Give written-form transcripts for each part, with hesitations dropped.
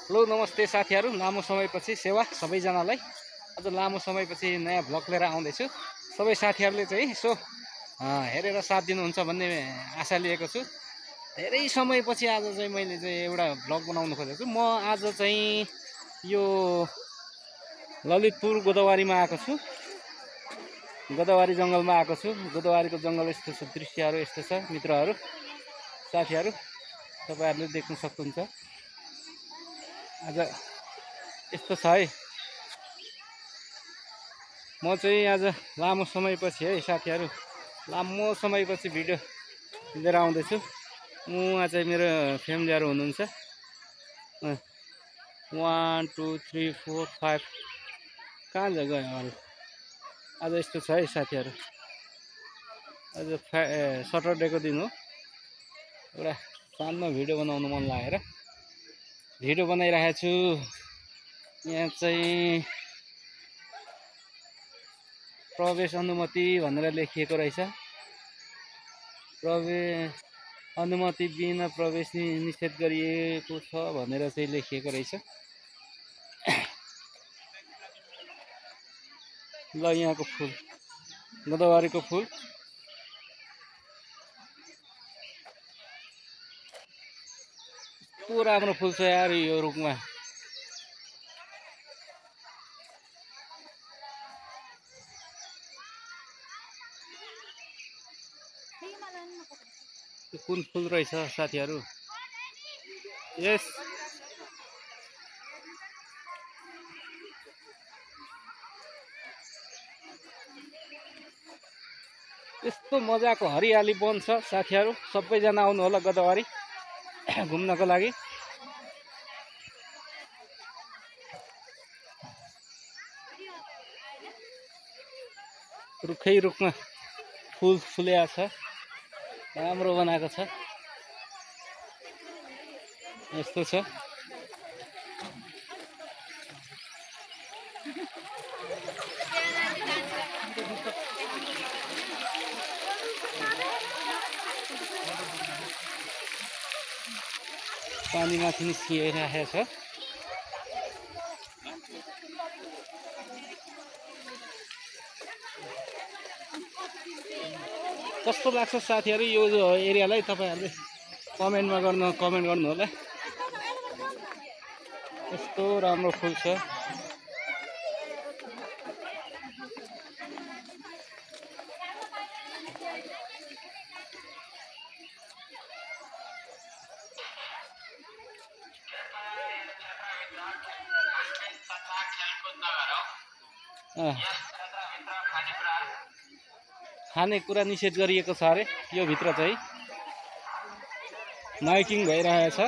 Hello नमस्ते साथीहरु, लामो समयपछि सेवा सबैजनालाई। अझ लामो समयपछि नयाँ भ्लग लिएर आउँदैछु। सबै साथीहरुले चाहिँ यसो हेरेर साथ दिनुहुन्छ भन्ने आशा लिएको छु। धेरै समयपछि आज चाहिँ मैले चाहिँ एउटा भ्लग बनाउन खोजेको छु। म आज चाहिँ यो ललितपुर गोदावरीमा आएको छु। गोदावरी जंगलमा आएको छु। गोदावरीको जंगल यस्तो छ, दृश्यहरु यस्तो छ मित्रहरु, साथीहरु, तपाईहरुले देख्न सक्नुहुन्छ। आज यस्तो छ है। म चाहिँ आज लामो समयपछि है साथीहरु, लामो समयपछि भिडियो लिएर आउँदैछु। उहाँ चाहिँ मेरो फ्यामिलीहरु हुनुहुन्छ। 1 2 3 4 5 कहाँ गयो अरु। आज यस्तो छ है साथीहरु। आज सटरडेको दिन हो। एउटा सानो भिडियो बनाउन मन लागेर भिडियो बनाइरहेको छु। यहाँ चाहिँ प्रवेश अनुमति भनेर लेखिएको रहेछ। प्रवेश अनुमति बिना प्रवेश निषेध गरिएको छ भनेर चाहिँ लेखिएको रहेछ। ल यहाँको फुल, गोदावरीको फुल। कस्तो राम्रो फुल छ यार यो रुखमा। कुन फुल रहेछ साथीहरु? यस यस्तो मजाको हरियाली वन छ साथीहरु। सबैजना आउनु होला गोदावरी घुम्नको लागि। रुखै रुखमा फुल फुलेको छ, राम्रो बनाएको छ। यस्तो छ। पानी माथि निस्किरहेको छ। कस्तो लाग्छ साथीहरु यो एरियालाई? तपाईहरुले कमेन्ट गर्नु होला। यस्तो राम्रो फुल छ। खानेकुरा निषेध गरिएको छ अरे यो भित्र चाहिँ। माइकिङ भइरहेछ।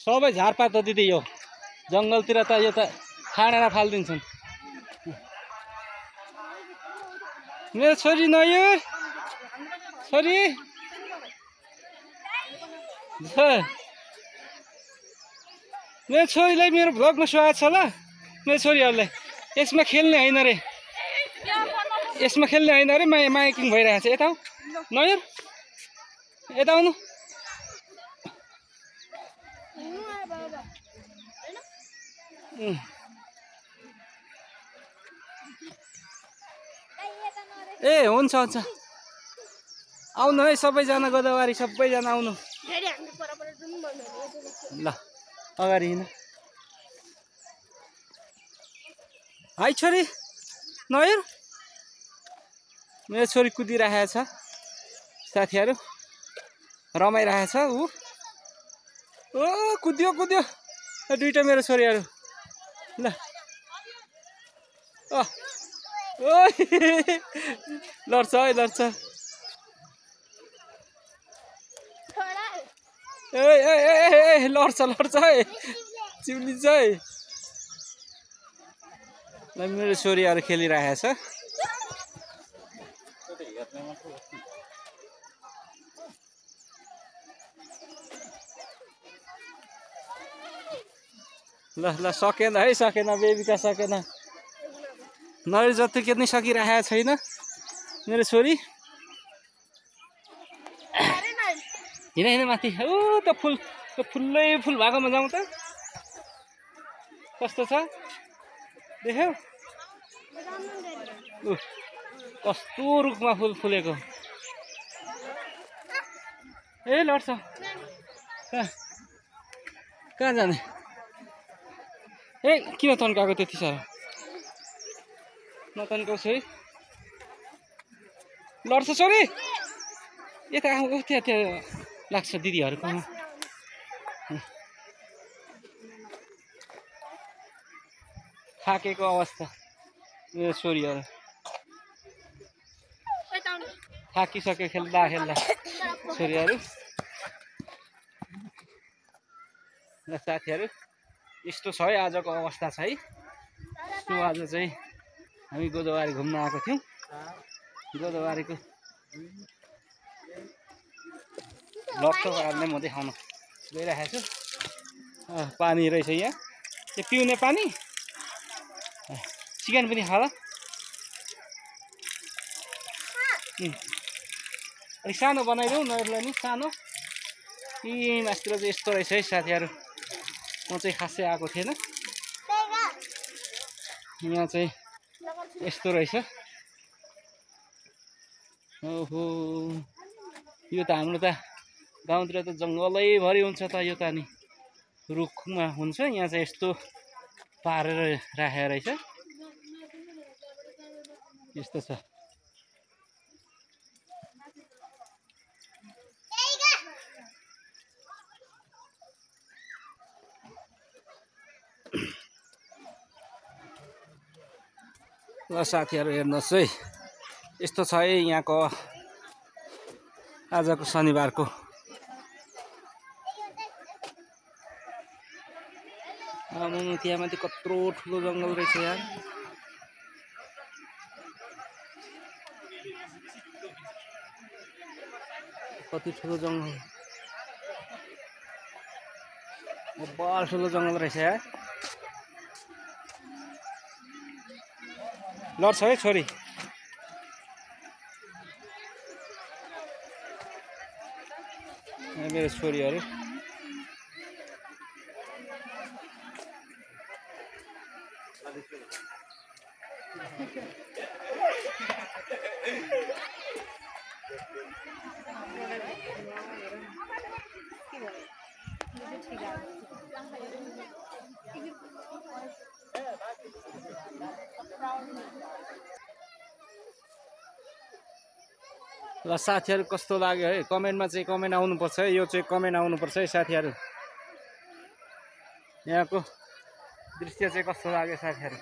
सबै झारपात हो दिदी। यो जंगलतिर त यो त खाडेर फाल्दिन्छन्। मेरो छोरी नयु छोरी मेरो छोरीलाई मेरो भ्लगमा स्वागत छ ल। मेरो छोरीहरुलाई यसमा खेल्ने हैन रे, यसमा खेल्ने हैन रे। माइकिङ भइरहेछ। यता आऊ नयु, यता आउनु। ए हुन्छ हुन्छ, आउनु है सबैजना गोदावरी, सबैजना आउनु ल। अगाडि हिँड। हाई छोरी नयु, मेरो छोरी कुदिरहेको छ साथीहरु, रमाइरहेछ ऊ। ओ कुद्यो कुद्यो दुईटा मेरो छोरीहरु ल। लड्छ है लड्छ। ए लड्छ लड्छ है, चिउलिन्छ है। ल मेरो छोरीहरु खेलिरहेछ। ल ल सकेन है, सकेन बेबीका, सकेन। नरी जति के नि सकिरहेको छैन मेरो छोरी। हिँड माथि ओ त फुल फुल्लै फुल भएकोमा जाउँ त कस्तो छ देख्यौ कस्तो रुखमा फुल फुलेको ए लड्छ कहाँ जाने ए किन तन्काएको त्यति साह्रो नतन्काउँछु है लड्छ छोरी यता त्यहाँ लाग्छ दिदीहरूकोमा थाकेको अवस्था मेरो छोरीहरू थाकिसक्यो खेल्दा खेल्दा छोरीहरू र साथीहरू यस्तो छ है आजको अवस्था छ है सो आज चाहिँ हामी गोदावरी घुम्न आएको थियौँ गोदावरीको लट्ठो कारणले म देखाउन गइरहेको छु पानी रहेछ यहाँ त्यो पिउने पानी चिकन पनि खाला अलिक सानो बनाइदेऊ नहरूलाई नि सानो यी मासतिर चाहिँ यस्तो रहेछ है साथीहरू म चाहिँ खासै आएको थिएन यहाँ चाहिँ यस्तो रहेछ ओहो यो त हाम्रो त गाउँतिर त जङ्गलैभरि हुन्छ त यो त नि रुखमा हुन्छ यहाँ चाहिँ यस्तो पारेर राखेको रहेछ यस्तो छ ल साथीहरू हेर्नुहोस् है यस्तो छ है यहाँको आजको शनिबारको त्यहाँ माथि कत्रो ठुलो जङ्गल रहेछ यार कति ठुलो जङ्गल बल ठुलो जङ्गल रहेछ यार लड्छ है छोरी मेरो छोरीहरू ल साथीहरू कस्तो लाग्यो है कमेन्टमा चाहिँ कमेन्ट आउनुपर्छ है यो चाहिँ कमेन्ट आउनुपर्छ है साथीहरू यहाँको दृश्य चाहिँ कस्तो लाग्यो साथीहरू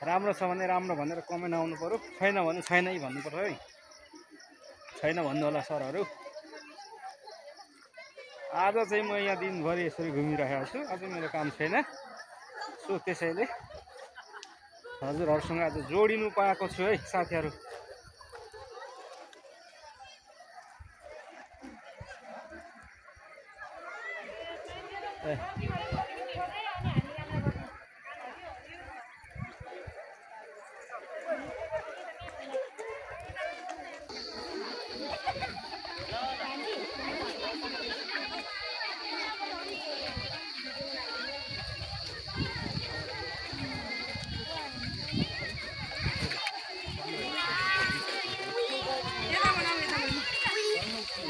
राम्रो छ भने राम्रो भनेर कमेन्ट आउनु पर्यो छैन भने छैनै भन्नुपर्छ है छैन भन्नु होला सरहरू आज चाहिँ म यहाँ दिनभरि यसरी घुमिरहेको छु अझै मेरो काम छैन सो त्यसैले हजुरहरूसँग आज जोडिनु पाएको छु है साथीहरू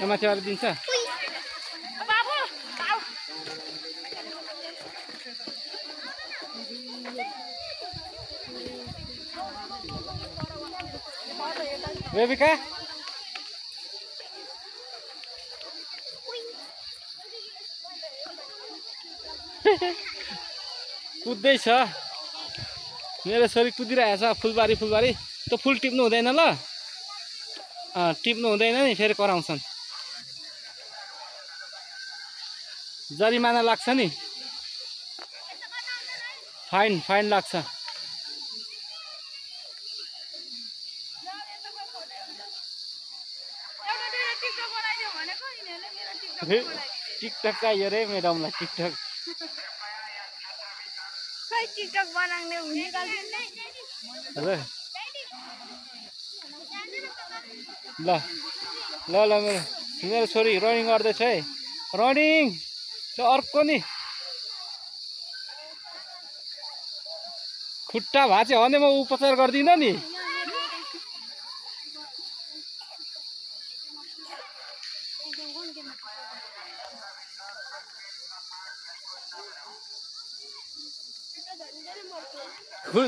माथि अरू दिन्छ रेबिका कुद्दैछ मेरो छोरी कुदिरहेको छ फुलबारी फुलबारी त्यो फुल टिप्नु हुँदैन ल टिप्नु हुँदैन नि फेरि कराउँछन् जरिमाना लाग्छ नि फाइन फाइन लाग्छ टिकटक चाहियो रे म्याडमलाई टिकटक टिकटक बनाउने हुने ल ल ल मेरो मेरो छोरी रनिङ गर्दैछ है रनिङ अर्को नि खुट्टा भए चाहिँ भने म उपचार गर्दिनँ नि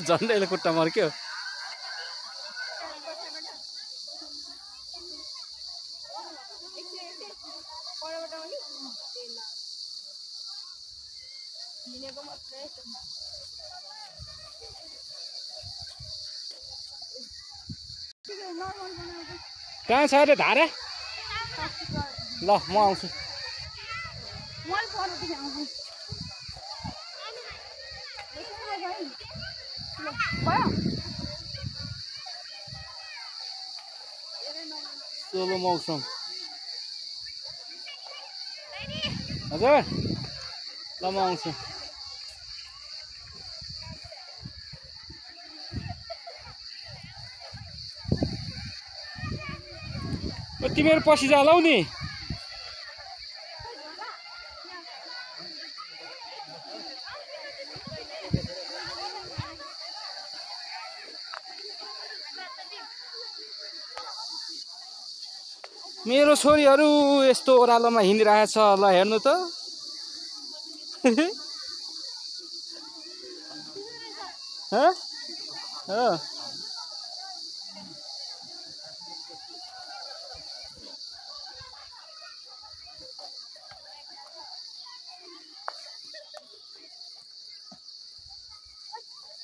झन्डैले खुट्टा मर्क्यो कहाँ छ अरे धारा ल म आउँछु सोलो मौसम हजुर ल म आउँछु तिमीहरू पछि जाला हौ नि मेरो छोरीहरू यस्तो ओह्रालोमा हिँडिरहेछ ल हेर्नु त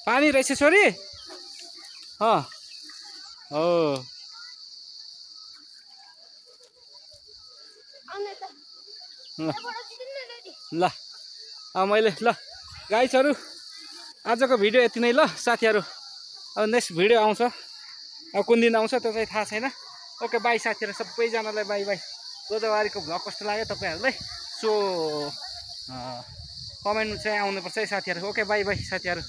पानी रहेछ छोरी हो ल मैले ल गाइजहरू आजको भिडियो यति नै ल साथीहरू अब नेक्स्ट भिडियो आउँछ अब कुन दिन आउँछ त्यो चाहिँ थाहा छैन ओके बाई साथीहरू सबैजनालाई बाई बाई गोदावरीको भ्लग कस्तो लाग्यो तपाईँहरूलाई सो कमेन्ट चाहिँ आउनुपर्छ है साथीहरू ओके बाई बाई साथीहरू